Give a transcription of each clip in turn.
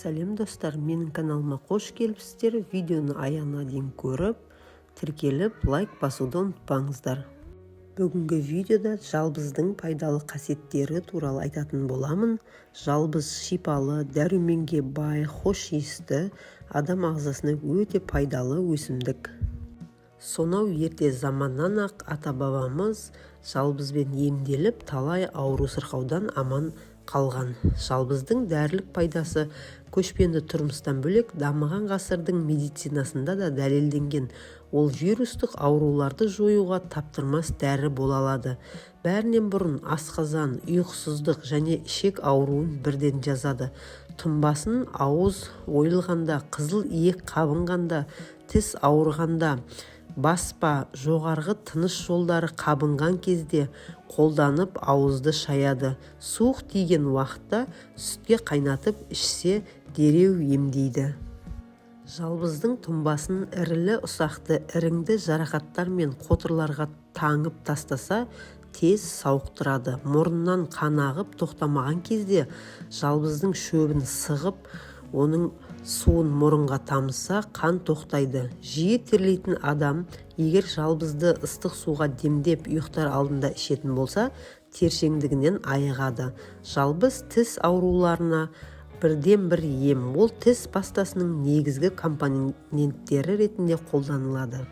Сәлем, достар! Менің каналыма қош келіпсіздер! Видеоны аяғына дейін көріп, тіркеліп, лайк басуды ұмытпаңыздар. Бүгінгі видеода жалбыздың пайдалы қасиеттері туралы айтатын боламын. Жалбыз шипалы, дәруменге бай, хош иісті, адам ағзасына өте пайдалы өсімдік. Сонау ерте заманнан-ақ ата-бабамыз жалбызбен емделіп, талай ауру сырқаудан аман қалған. Жалбыздың дәрілік пайдасы көшпенді тұрмыстан бөлек, дамыған ғасырдың медицинасында да дәлелденген. Ол вирустық ауруларды жоюға таптырмас дәрі бола алады. Бәрінен бұрын асқазан, ұйқысыздық және ішек ауруын бірден жазады. Тұнбасын ауыз ойылғанда, қызыл иек қабынғанда, тіс ауырғанда, баспа, жоғарғы тыныс жолдары қабынған кезде қолданып, ауызды шаяды. Суық тиген уақытта сүтке қайнатып ішсе, дереу емдейді. Жалбыздың тұнбасын ірілі-ұсақты іріңді жарақаттар мен қотырларға таңып тастаса, тез сауықтырады. Мұрнынан қан ағып тоқтамаған кезде жалбыздың шөбін сығып, оның суын мұрынға тамызса, қан тоқтайды. Жиі терлейтін адам егер жалбызды ыстық суға демдеп, ұйықтар алдында ішетін болса, тершеңдігінен айығады. Жалбыз тіс ауруларына бірден бір ем. Ол тіс пастасының негізгі компоненттері ретінде қолданылады.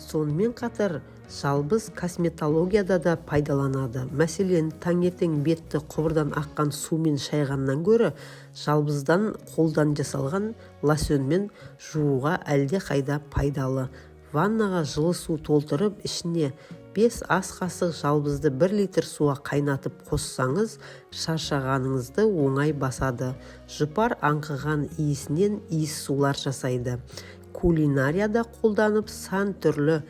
Сонымен қатар жалбыз косметологияда да пайдаланады. Мәселен, таңертең бетті құбырдан аққан сумен шайғаннан гөрі жалбыздан қолдан жасалған лосьонмен жууға әлдеқайда пайдалы. Ваннаға жылы су толтырып, ішіне 5 ас қасық жалбызды 1 литр суға қайнатып қоссаңыз, шаршағаныңызды оңай басады. Жұпар аңқыған иісінен иіс сулар жасайды. Кулинарияда қолданып, сан түрлі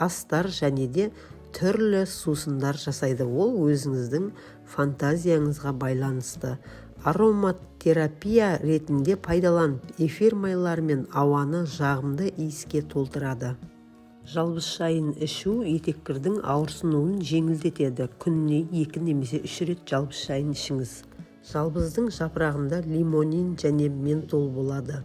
астар және де түрлі сусындар жасайды. Ол өзіңіздің фантазияңызға байланысты. Ароматерапия ретінде пайдаланып, эфир майлары мен ауаны жағымды иіске толтырады. Жалбыз шайын ішу етеккірдің ауырсынуын жеңілдетеді. Күніне екі немесе үш рет жалбыз шайын ішіңіз. Жалбыздың жапырағында лимонин және ментол болады.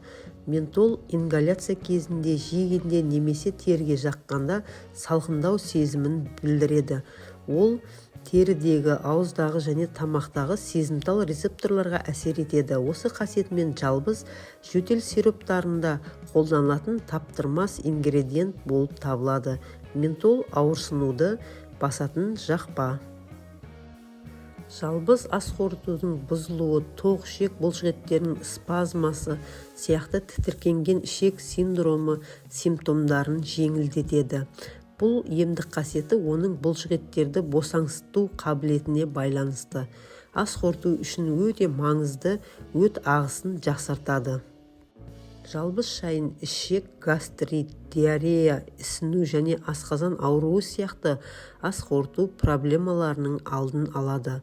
Ментол ингаляция кезінде жегенде немесе теріге жаққанда салқындау сезімін білдіреді. Ол терідегі, ауыздағы және тамақтағы сезімтал рецепторларға әсер етеді. Осы қасиетімен жалбыз жөтел сироптарында қолданылатын таптырмас ингредиент болып табылады. Ментол ауырсынуды басатын жақпа. Жалбыз ас қорытудың бұзылуы, тоқ ішек бұлшықеттерінің спазмасы сияқты тітіркенген ішек синдромы симптомдарын жеңілдетеді. Бұл емдік қасиеті оның бұлшықеттерді босаңсыту қабілетіне байланысты. Ас қорыту үшін өте маңызды өт ағысын жақсартады. Жалбыз шайын ішек, гастрит, диарея, ісіну және асқазан ауруы сияқты ас қорыту проблемаларының алдын алады.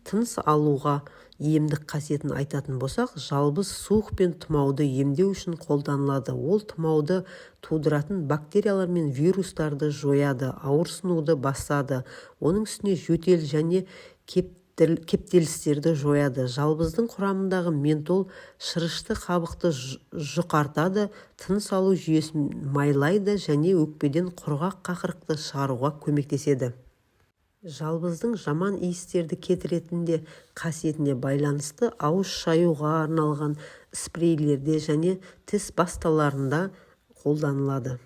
Тыныс алуға емдік қасиетін айтатын болсақ, жалбыз суық пен тұмауды емдеу үшін қолданылады. Ол тұмауды тудыратын бактериялар мен вирустарды жояды, ауырсынуды басады, оның үстіне жөтел және кептелістерді жояды. Жалбыздың құрамындағы ментол шырышты қабықты жұқартады, тыныс алу жүйесін майлайды және өкпеден құрғақ қақырықты шығаруға көмектеседі. Жалбыздың жаман иістерді кетіретін де қасиетіне байланысты ауыз шаюға арналған спрейлерде және тіс пасталарында қолданылады.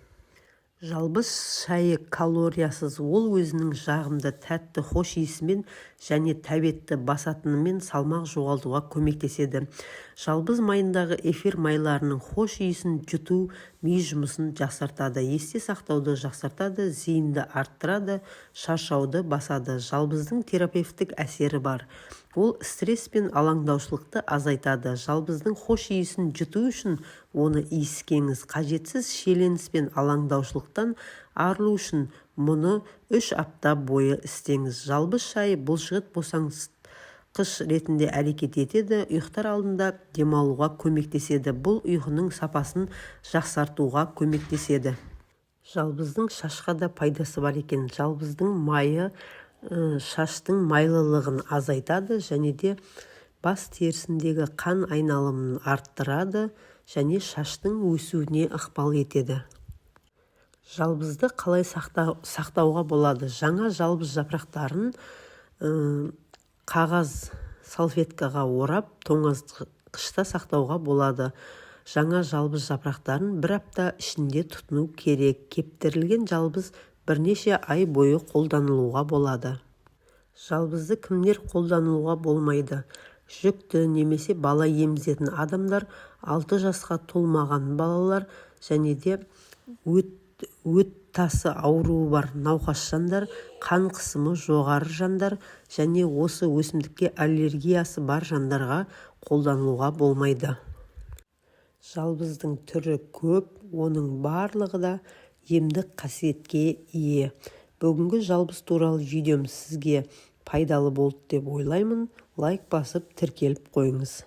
Жалбыз шайы калориясыз. Ол өзінің жағымды, тәтті хош иісімен және тәбетті басатынымен салмақ жоғалтуға көмектеседі. Жалбыз майындағы эфир майларының хош иісін жұту ми жұмысын жақсартады, есте сақтауды жақсартады, зейінді арттырады, шаршауды басады. Жалбыздың терапевтік әсері бар. Ол стресс пен алаңдаушылықты азайтады. Жалбыздың хош иісін жұту үшін оны иіскеңіз. Қажетсіз шиеленіс пен алаңдаушылықтан арылу үшін мұны 3 апта бойы істеңіз. Жалбыз шайы бұлшықет босаңсытқыш ретінде әрекет етеді, ұйықтар алдында демалуға көмектеседі. Бұл ұйқының сапасын жақсартуға көмектеседі. Жалбыздың шашқа да пайдасы бар екен. Жалбыздың майы шаштың майлылығын азайтады және де Бас терісіндегі қан айналымын арттырады және шаштың өсуіне ықпал етеді. Жалбызды қалай сақтауға болады? Жаңа жалбыз жапырақтарын қағаз салфеткаға орап, тоңазытқышта сақтауға болады. Жаңа жалбыз жапырақтарын бір апта ішінде тұтыну керек. Кептірілген жалбыз бірнеше ай бойы қолданылуға болады. Жалбызды кімдер қолдануға болмайды? Жүкті немесе бала емізетін адамдар, 6 жасқа толмаған балалар және де өт тасы ауруы бар науқас жандар, қан қысымы жоғары жандар және осы өсімдікке аллергиясы бар жандарға қолданылуға болмайды. Жалбыздың түрі көп, оның барлығы да емдік қасиетке ие. Бүгінгі жалбыз туралы видеом сізге пайдалы болды деп ойлаймын. Лайк басып, тіркеліп қойыңыз.